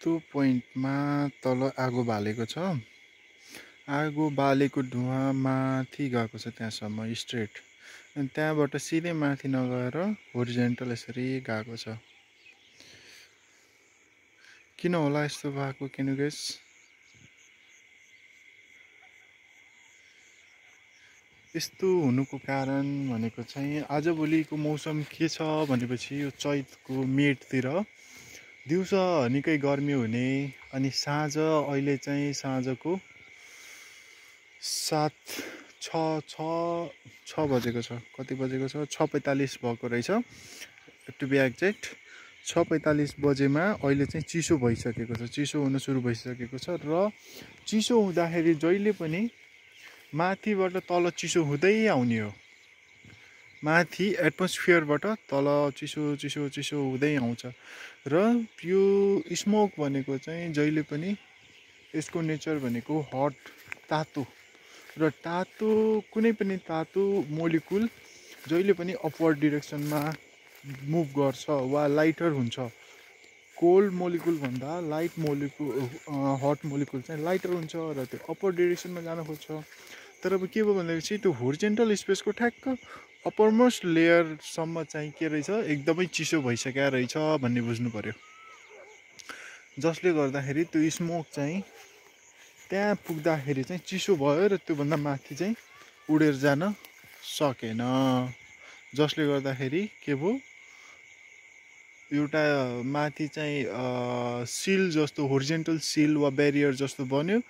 यस्तो पोइन्टमा तल आगो बालेको छ। आगो बालेको धुवा माथि गएको छ त्यहाँसम्म स्ट्रेट, अनि त्यहाँबाट सिधै माथि नगएर होरिजेन्टल यसरी गएको छ। किन होला यस्तो भएको, क्यान यु गेस? यस्तो हुनुको कारण भनेको चाहिँ आजभोलिको मौसम के छ भनेपछि यो चैतको मिडतिर दिउँसो निकै गर्मी हुने, अनि साँझ अहिले चाहिँ साँझको 6 बजेको छ। कति बजेको छ? 6:45 भएको रहेछ टु बी एक्ज्याक्ट। 6:45 बजेमा अहिले चाहिँ चिसो भइसकेको छ, चिसो हुन सुरु भइसकेको छ। र चिसो हुँदाखेरि जहिले पनि माथिबाट तल चिसो हुँदै आउने हो। माथि एटमोस्फियरबाट तल चिसो चिसो चिसो हुँदै आउँछ। र यो स्मोक भनेको चाहिँ जहिले पनि यसको नेचर भनेको हट, तातो, र तातो कुनै पनि तातो मोलिकुल जहिले पनि अपवर्ड डिरेक्सनमा मुभ गर्छ वा लाइटर हुन्छ। कोल्ड मोलिकुल भन्दा लाइट मोलिकुल, हट मोलिकुल चाहिँ लाइटर हुन्छ र त्यो अपवर्ड डिरेक्सनमा जान खोज्छ। तर अब के भयो भनेपछि त्यो होरिजेन्टल स्पेसको ठ्याक्क अप्परमोस्ट लेयरसम्म चाहिँ के रहेछ, एकदमै चिसो भइसकेको रहेछ भन्ने बुझ्नु पर्यो। जसले गर्दाखेरि त्यो स्मोक चाहिँ त्यहाँ पुग्दाखेरि चाहिँ चिसो भयो र त्योभन्दा माथि चाहिँ उडेर जान सकेन। जसले गर्दाखेरि के भयो, एउटा माथि चाहिँ सिल जस्तो, होरिजेन्टल सिल वा ब्यारियर जस्तो बन्यो,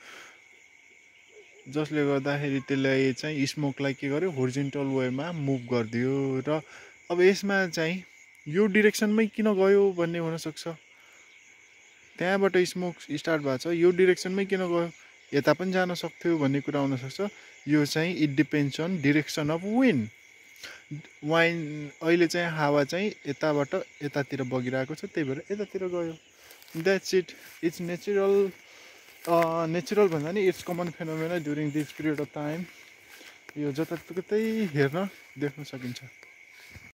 जसले गर्दाखेरि त्यसलाई चाहिँ स्मोकलाई के गर्यो, होरिजेन्टल वेमा मुभ गरिदियो। र अब यसमा चाहिँ यो डिरेक्सनमै किन गयो भन्ने हुनसक्छ। त्यहाँबाट स्मोक स्टार्ट भएको छ, यो डिरेक्सनमै किन गयो, यता पनि जान सक्थ्यो भन्ने कुरा हुनसक्छ। यो चाहिँ it depends on direction of wind. अहिले चाहिँ हावा चाहिँ यताबाट यतातिर बगिरहेको छ, त्यही भएर यतातिर गयो। That's it. इट्स नेचुरल भन्दा नि it's common phenomena during this period of time. यो जताततै हेर्न देख्न सकिन्छ।